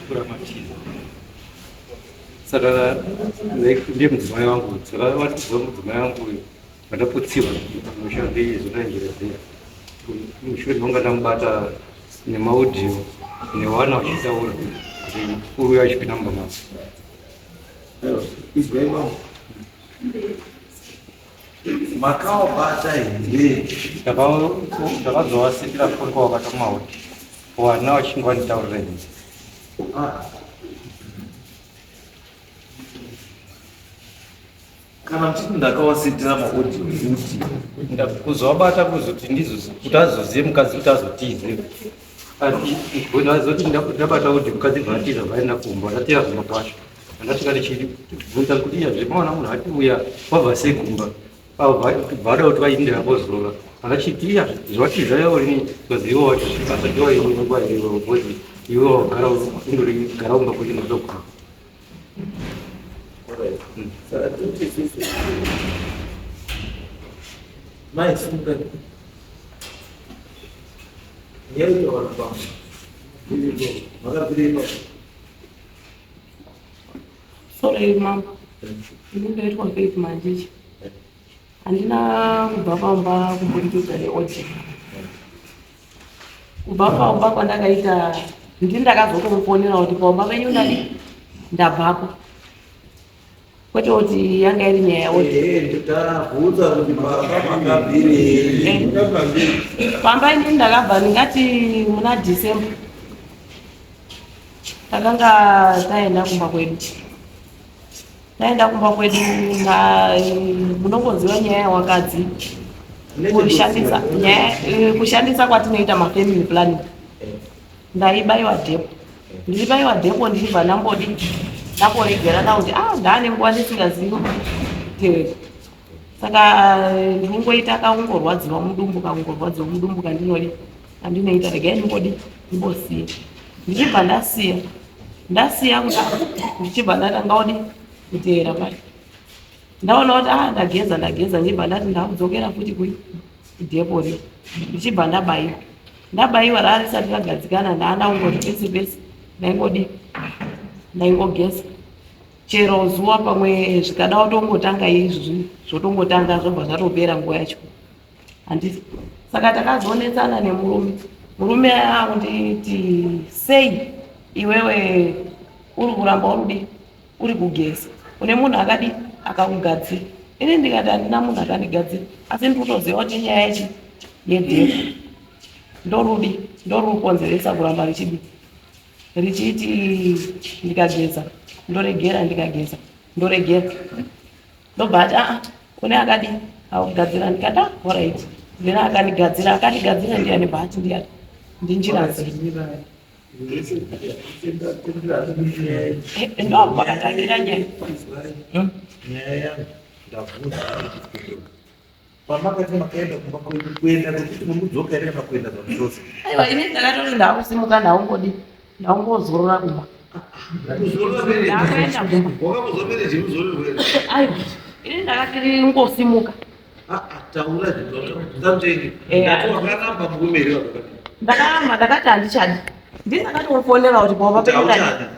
Kuramatiza. Saka ndiye mudzimai wangu, saka vatiziva mudzimai wangu uyu vandaputsirwa mushure ndizona njira dziya. Mushure ndonga ndamubata nemaaudio newana vachitaura kuti uyu achipinda mumba mavo. Izwai mama. Makawabata here? Ndakazovasendera foni kwavabata kumaaudio. Wana vachinge vanditaurira ini. Ah. Kana muchiti ndakawasendera maaudio futi. Kuzovabata kuzoti ndizo kuti azozive mukadzi kuti azotize. Azoti ndabata audio mukadzi bvaatiza vaenda kumba ndatiya kumba kwacho. Ndasvika ndichibvunza kuti iya zvemaona munhu atiuya wabva sei kumba. Vada kuti vaindira vozorora. Akachiti iya zvatiza iwe ini zvazi iwe wacho asati waiwe nguva iwe because iwe wagara undori gara kumba kuti ndokura. Saka toti isusu mai simuka nyaitaura pamwe makabvirei papo. Sorry mambo, ini ndaitwa Faith Manjichi. Handina kubva pamba kuburikidza neaudio. Kubva pamba kwandakaita ndini ndakazotomufonera kuti pamba penyu ndadi ndabvapo. Kwete kuti yanga iri nyaya yeaudio. Ndabvunza kuti pamba makabvirei. Pamba ini ndakabva ndingati muna December. Takanga taenda kumba kwedu, taenda kumba kwedu, munongoziva nyaya yawakadzi kushandisa nyaya kushandisa kwatinoita mafamily planning. Ndaibaiwa depo, ndichibaiwa depo ndichibva ndambodi ndamboregera ndakuti ah ndaane nguva ndisingazivi tevera saka ndinongoita kakungorwadziwa mudumbu kakungorwadziwa mudumbu kandinodi andinoita regai ndingodi ndimbosiya ndichibva ndasiya ndasiya kudaro ndichibva ndatanga odi kuteera pai ndaona kuti ah ndageza ndageza ndichibva ndati ndakudzokera futi kui kudhepo riya ndichibva ndabayiwa ndabayiwa raa risati ragadzikana ndaandangoti pese pese ndaingodi ndaingogeza chero zuva pamwe zvikada kutongotanga izvi zvotongotanga zvobva zvatopera nguva yacho handiti saka takazonetsana nemurume murume akunditi sei iwewe uri kuramba urudi uri kugeza une munhu akadi akakugadzira ini ndikati handina munhu akandigadzira asi ndiri kutoziva kuti nyaya yachi yedhepo ndorudi ndorukonzeresa kuramba richidi richiti ndikageza ndoregera ndikageza ndoregera ndobva ati aa kune akadi akugadzira ndikati ah orit then akandigadzira akandigadzira ndiyani bva ati ndiyani ndinjirazi ndo pakatangira nyaya nyaya yangu ndabvunza Pamakati makaenda kumba kwenyu kuenda kwekuti muri kudzoka here kana kuenda zvamuchose? Aiwa ini ndakatoti ndakusimuka ndaungodi ndaungozorora kumba. Ndakuenda kumba. Wakamuzomereje muzororo here? Aiwa ini ndakati ngosimuka. Ah, ah, taura zvinhu. Ndati wakaramba murume here wakakati? Ndakaramba ndakati handichadi. Ndini ndakatomufonera kuti baba penyu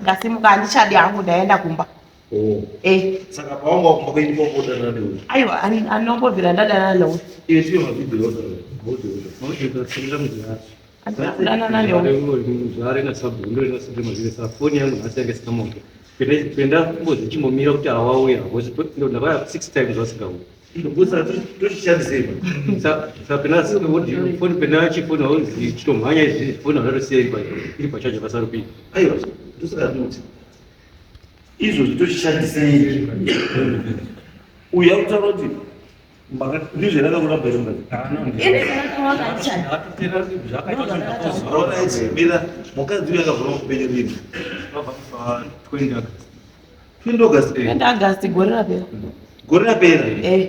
ndasimuka handichadi hangu ndaenda kumba. Oh. Eh. Saka pawanga wakumba kwenyu kwakudanana newe. Aiwa anombobvira ndadanana newe. Iye tiyo mavideo Kudanana newe. Zvare na sabu ndo ina sabu mazire sa foni yangu nhasi yanga isina moto. Penda mbozi chimbomira kuti awauya. Ndo ndakauya 6 times vasingauyi. Ndokusa tochishandisei. Sa penda foni penda chifoni hauzi chitomhanya izvi foni haunatosiya iri pachaja pasarupii. Aiwa ndosaka ndinoti izvozvi tochishandisei uyu akutaura kuti ndizvo here akakuramba here mukadzi mukadzi uyu akavhura mupenyu rini 20 August 20 August gore rapera gore rapera eh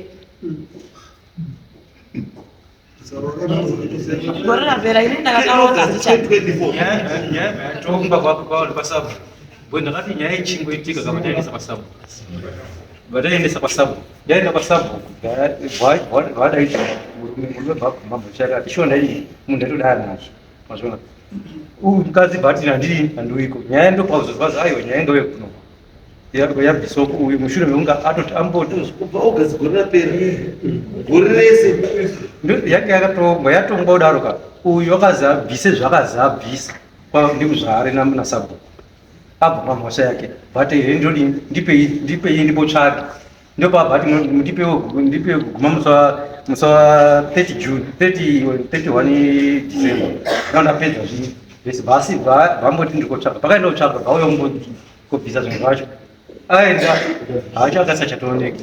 gore rapera ini ndakakaona ndichatomba kwako kwauri kwasabu bo ndakati nyaya ichingoitika kama taendesa kwasabu vataendesa kwasabu ndaenda kwasabu vadaita murume murume bvabvumba mbochaka atishona iyi munhu ndatodaa nazvo mazvona Uyu mukadzi bhati handii handiuiko nyaya ndopazozvazi aiwa nyaya ndouye kuno yabviswa uyu mushure mekunge atoti amboti kubva August gore rapera gore rese yanga yakatongwa yatongwa kudaro ka uyu wakazi abvise zvakazi abvise ndikuzvaari nasabhuku abvuma mhosva yake but here ndodini ndipei ndipei ndimbotsvage ndopabva ati ndipewo ndipe kuguma musi wa musi wa 30 June 30 31 December ndandapedza zvinhu zvese basi vamboti ndikotsvaga pakaenda kutsvaga vauya kumboti kubvisa zvinhu zvacho aenda hacho akasachatooneka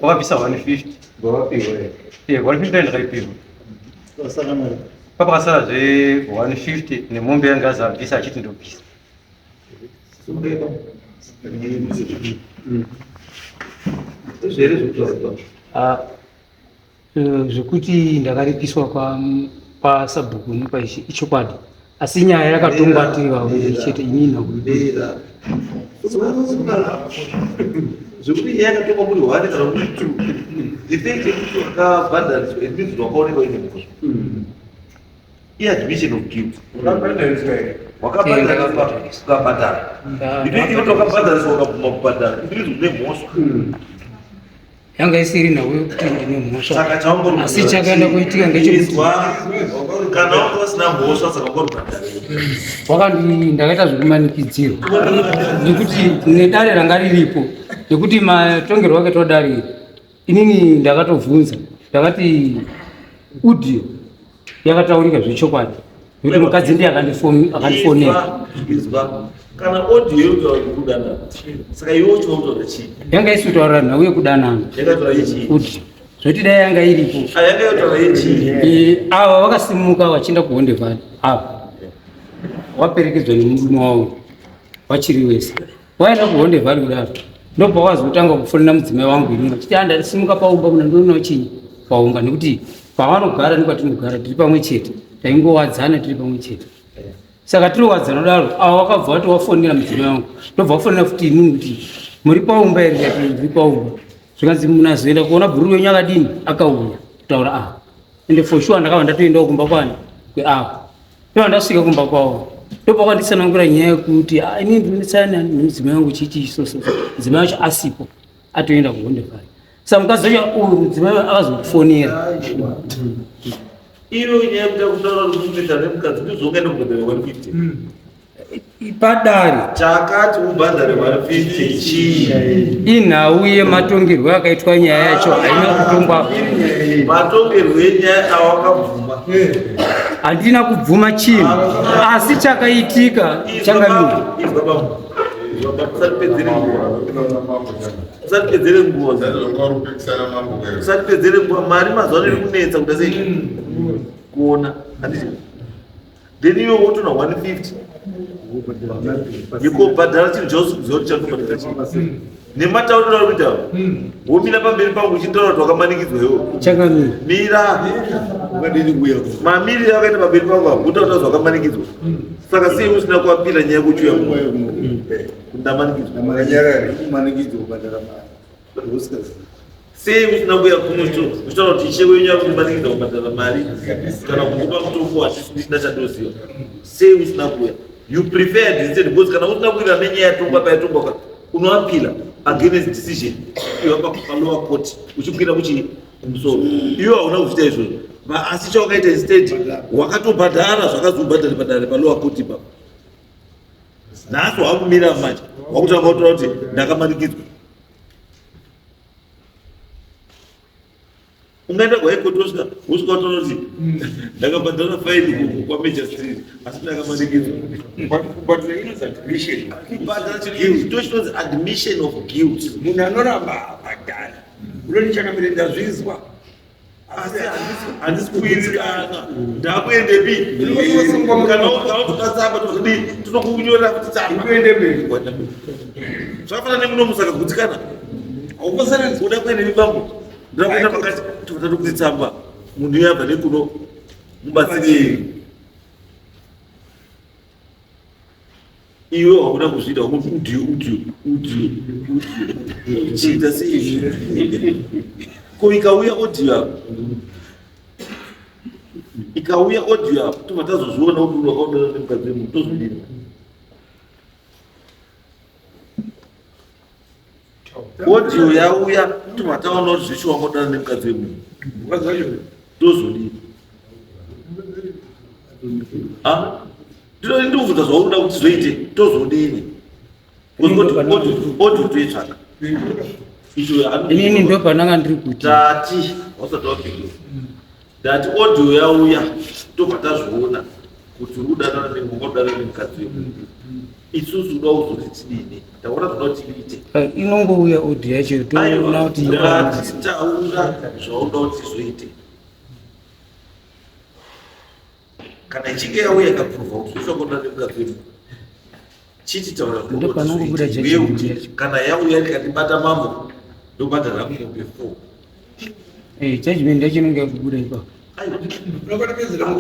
wakabvisa 150 150 ndakaipirwa papakasara zve 150 nemombe yanga azabvisa achiti ndobvisa ah, eh, zvekuti ndakaripiswa kwasabhuku nepaishe ichokwadi asi nyaya yakatongwa tiri vaviri chete inini nakuira zvekuti nyaya yakatongwa muri one kana muri two the fact yekuti wakabhadhariswa it means wakaonekwa ine mhosva iadmission of guilt wakabhadhariswa ukabhadhara the fact yekuti wakabhadhariswa ukabvuma kubhadhara it means une mhosva yanga isiri nhau yekuti ndine mhosva asi chakaenda kuitika ngechekuti kana wanga usina mhosva saka wakandi ndakaita zvekumanikidzirwa nekuti nedare ranga riripo nekuti matongerwo akaitwa dare iri inini ndakatovhunza ndakati audio yakataurika zvechokwadi nekuti mukadzi ndiye akandifonera kana audio yotaura kudanana saka iwe uchiwa chii yanga isi kutaura nhau yekudanana yakataura yechii audio zvoti dai yanga iripo ah, yanga yotaura yechii eh, ava vakasimuka vachienda kuhonde valley ava waperekedzwa nemurume wavo wachiri wese waenda kuhonde valley kudaro ndopawazotanga kufonera mudzimai wangu ini vachiti andasimuka paumba muna ndionawo chinyi paumba nekuti pavanogara nekwatinogara tiri pamwe chete taingowadzana tiri pamwe chete saka tiri wadzana kudaro ava wakabva wati wafonera mudzimai wangu ndobva wafonera futi inini kuti muri paumba here ndati ndiri paumba zvikanzi munazoenda kuona bhururu wenyu akadini akauya kutaura ava ende for sure ndakabva ndatoendawo kumba kwani kweava ndobva ndasvika kumba kwavo ndopakanditsanangura nyaya yekuti ah, ini ndinetsana nemudzimai wangu chichi isoso mudzimai wacho asipo atoenda kuhonde valley saka mukadzi wacho uyu mudzimai akazokufonera Iro nyaya yekuda kutaura kuti kunetsa nemukadzi ndizvo ungaenda kubhadhara 150. Padare Chakati ubhadhare 150 chii? Inhau yematongerwo akaitwa nyaya yacho haina kutongwa. Matongerwo enyaya awakabvuma. Handina kubvuma chinhu asi chakaitika changamire. Izwa bambo. Izwa bambo usatipedzere nguva. Usatipedzere nguva. Usatipedzere nguva. Mari mazuva ano iri kunetsa kuita sei? Kuona. Handiti? Then iwe wotona 150 yekobhadhara chinhu chausikuziva kuti chatobhadhara chii. Nematauriro ari kuita womira pamberi pangu uchitaura kuti wakamanikidzwa iwe. Changamire. Mira. Mamiriro akaita pamberi pangu apo utaura kuti wakamanikidzwa. Saka sei usina kuapira nyaya yekuti uya ndamanikidzwa. Kumanikidzwa kubhadhara mari. Usikazivi. Sei usina kuuya kuno uchitaura kuti ishe wenyu ari kundimanikidza kubhadhara mari kana kundipa mutongo watisi ndisina chandoziva. Sei usina kuuya? You prefer decision because kana usina kuita nenyaya yatongwa payatongwa ka unoapila against decision iwe palower court uchikwira kuchi kumusoro. Iwe hauna kuzviita izvozvo. Asi chawakaita instead wakatobhadhara zvakazobhadhara padare palower court ipapo. Nhasi wakumira manje wakutanga kutaura kuti ndakamanikidzwa. Ungaenda kuhaikoti wosvika wosvika wotaura kuti ndakabhadhara faini kwamajor street asi ndakamanikidzwa. Kubhadhara inonzi admission. Kubhadhara chinhu chinonzi admission of guilt. Munhu anoramba abhadhara. Unoti chakamire ndazvizwa. Asi handisi kuwirirana. Ndakuendepi? Kana unotoda tsamba tozodii? Tinokunyorera kuti tsamba. Kuende mberi. Zvakafanana nemuno musaka gutsikana. Uda kuendepi bambo? Ndoda kuenda pakati toda kuti tsamba. Munhu uya abva nekuno mubatsirei. Iwe wakuda kuzviita wakuti udiyo udiyo udiyo udiyo chiita sei? Ko ikauya audio yako? Ikauya audio apo tobva tazozviona kuti wakaonana nemukadzi wemunhu tozodini? Audio yauya tobva taona kuti zveshuwa wakaonana nemukadzi wemunhu tozodini? Ah? Ndinobvunza zvauri kuda kuti zvoite tozodini? Audio toitsvaka. Inini ndo pandanga ndiri kuti tati wasati wapindura ndati audio yauya tobva tazviona kuti uri kudanana nemunhu nemukadzi wemunhu isusu uda kuzoti tidini taura zvinoda kuti tiite eh, inongouya audio yacho toona kuti ndati taura zvauda kuti tizoite kana ichinge yauya ikaprova kuti uchakonana nemukadzi wemunhu chiti taura Ndopanongobuda judgment yacho. kana yauya ikandibata mambo ndobhadhara mombe four Eh, judgment yacho inonge yakubuda ipapo. Aiwa.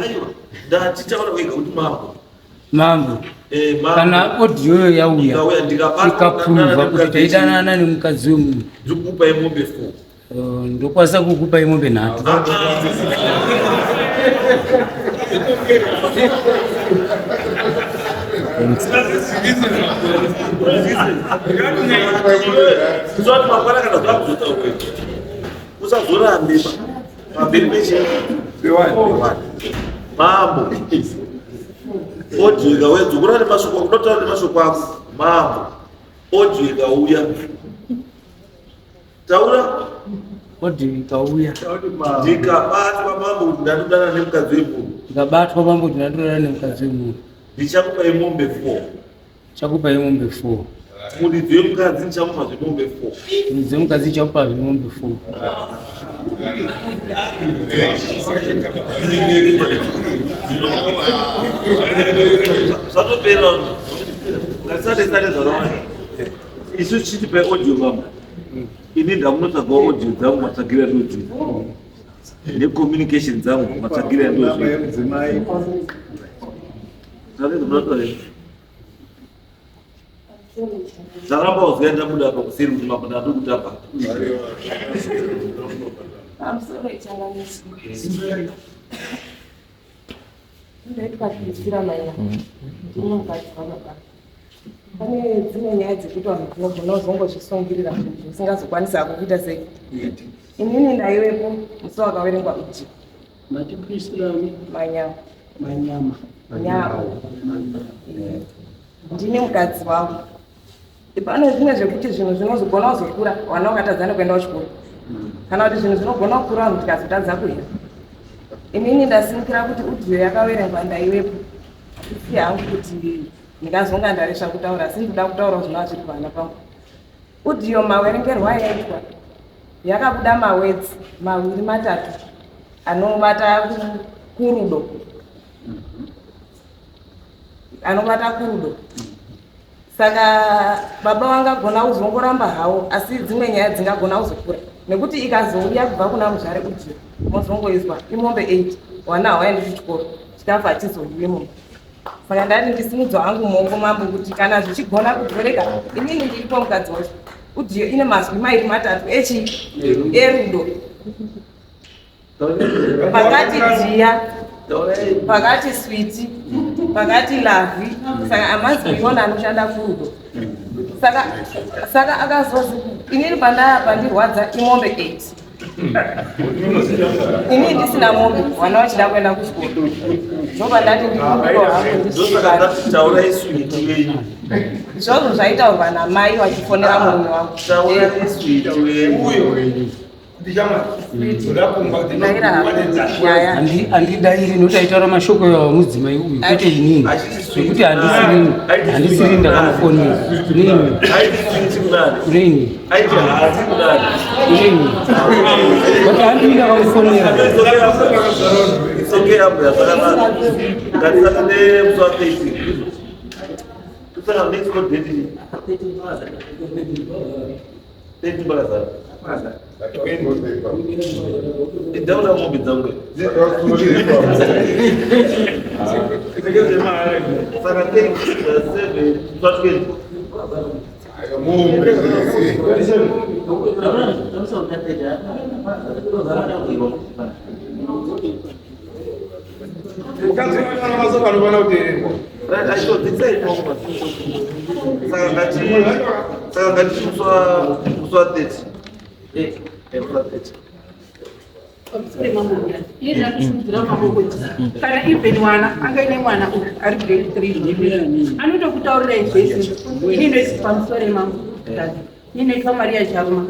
Aiwa. Ndati taura wega kuti mambo Mambo, Eh, mambo. kana audio iyo yauya Ikauya ndikabatwa ikaprova kuti taidanana nemukadzi wemunhu ndikukupai mombe four Eh, ndokwanisa kukupai mombe nhatu. Usati mangwana kana zvakuzotaurwa usazorambe pamberi pechii mambo audio ikauya dzokora nemashoko ako unotaura nemashoko ako mambo audio ikauya taura Audio ikauya ndikabatwa mambo kuti ndatodana nemukadzi wemunhu ndikabatwa mambo kuti ndatodanana nemukadzi wemunhu ndichakupai mombe four chakupai mombe four muridzi wemukadzi ndichamupa zvemombe four muridzi wemukadzi ndichamupa zvemombe four zvatopera ngatisate sate zvakawanda isu tichitipai audio mambo ini ndakunotsvagawo audio dzangu matsvagiro andodzidza necommunication dzangu matsvagiro andodzidza zvaramba uziya ndabuda apa kuseri kuti mambo ndandokutamba Pamusoro ichanganiswa. Ndaitwa kuisira maina. Ndine mukadzi wababa. Pane dzimwe nyaya dzekuti vanhu tinogona kuzongozvisungirira zvinhu usingazokwanisi hako kuita sei. Inini ndaivepo musi wakaverengwa uji Mati Priscilla manyama. Manyama. Nyao. Ndine mukadzi wangu. Pane zvimwe zvekuti zvinhu zvinozogona kuzokura vana vakatadza nekuenda kuchikoro. Kana kuti zvinhu zvinogona kukura vanhu tikazotadza kuenda. Inini ndasimukira kuti udiyo yakaverengwa ndaivepo. Asi hangu kuti ndingazonga ndaresva kutaura asi ndinoda kutaura zvinova zviri pavana pangu. Udiyo mawerengerwo ayaitwa yakabuda mawedzi maviri matatu anobata kurudo. Anobata kurudo. Saka baba vangagona kuzongoramba hawo asi dzimwe nyaya dzingagona kuzokura nekuti ikazouya kubva kuna muzvare uji mozongoizwa imombe 8 wana hawaendi kuchikoro chikafu hachizodiwi mumba. Saka ndati ndisimudzwa hangu muoko mambo kuti kana zvichigona kudzoreka inini ndiripo mukadzi wacho ujiyo ine mazwi mairi matatu echi erudo pakati jiya pakati switi pakati lavhi saka amazwi iwona anoshanda kurudo saka saka akazozi inini pandaya pandirwadza imombe 8 inini ndisina mombe vana vachida kuenda kuchikoro ndobva ndati ndikumbiro hangu ndosaka ndati taurai switi wenyu izvozvo zvaitaurwa namai vachifonera murume wangu taurai switi wenyu Handidairi nokuti aitaura mashoko iwawa mudzimai uyu kwete inini nekuti handisirini handisirini ndakamufonera kunini aiti switi kunani kunini aiti haasi kunani kunini but handii ndakamufonera It's okay ambuya zvakanaka ngatisangane musi wa 13 tosangana next court date 13 pakazara ndaona mombe dzangu saka 7 20 masoko anofanira kuteererwa. Saka ngati musi wa 30. Musi wa 30. Kana even mwana angaine mwana uyu ari grade 3 anotokutaurirai zvese. Ini ndoiti pamusoro mangu, ini ndoitwa Maria Charuma,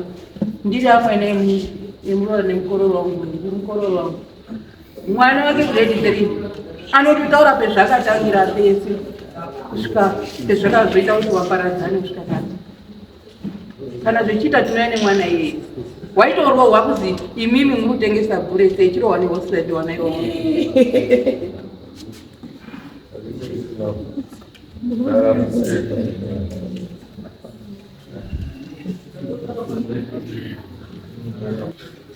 ndiri amwene emuroora nemukororo wangu. Ndiri mukororo wangu, mwana wake grade 3 anototaura pezvakatangira pese kusvika pezvakazoita kuti waparadzane kusvika nhasi. Kana zvichiita tinouya nemwana iyeye, waitorohwa kuzi imimi muri kutengesa bure sei, chirohwa nehosted wana iwowo.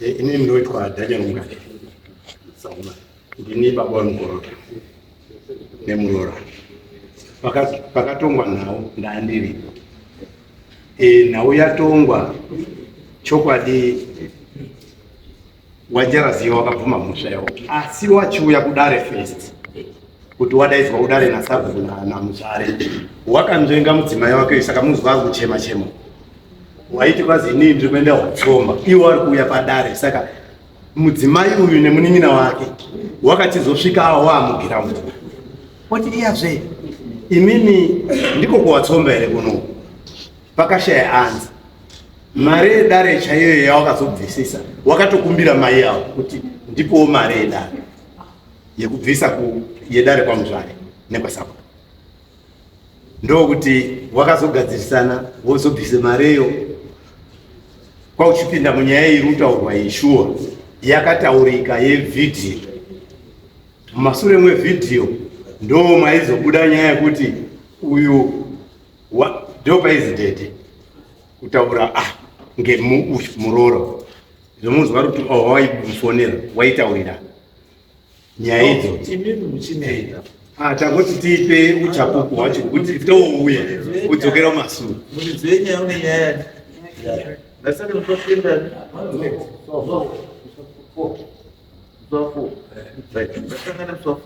Inini ndinoitwa Daniel Mugade Sauma, ndini baba wemukororo nemuroora. Pakatongwa nhau ndandiripo. Nhau yatongwa, chokwadi wajaraziva wakabvuma mhosva yawo, asi wachiuya kudare first kuti wadaidzwa kudare nasabhuku namuzvare, wakanzvenga mudzimai wake. Saka muzwa ari kuchema chema, waiti kwazi inini ndiri kuenda Watsomba, iwo ari kuuya padare. Saka mudzimai uyu nemunin'ina wake wakachizosvika awo wamugira oti iyazve, imimi ndiko kuWatsomba here kuno? Pakashaya anzi mari yedare chaiyo yawakazobvisisa, wakatokumbira mai avo kuti ndipowo mari yedare yekubvisa yedare kwamuzvare nekwasabhuku. Ndokuti wakazogadzirisana wozobvise mareyo kwauchipinda munyaya iri kutaurwa iyi. Shuwa yakataurika yevhidhiyo, mumasure mwevhidhiyo ndo maizobuda nyaya yekuti uyu ndo paizidhedhe kutaura ngemu uyu muroora zvomunzwa kuti oh, waimufonera waitaurira nyaya idzodzo. Imimi muchinoita. Ah, tangoti tipe uchapupu hwacho kuti touya kudzokera mumasure. Muridzi wenyaya une nyaya yani ngasati mutopinda musi wa 4. Right, ngasangane musi wa 4.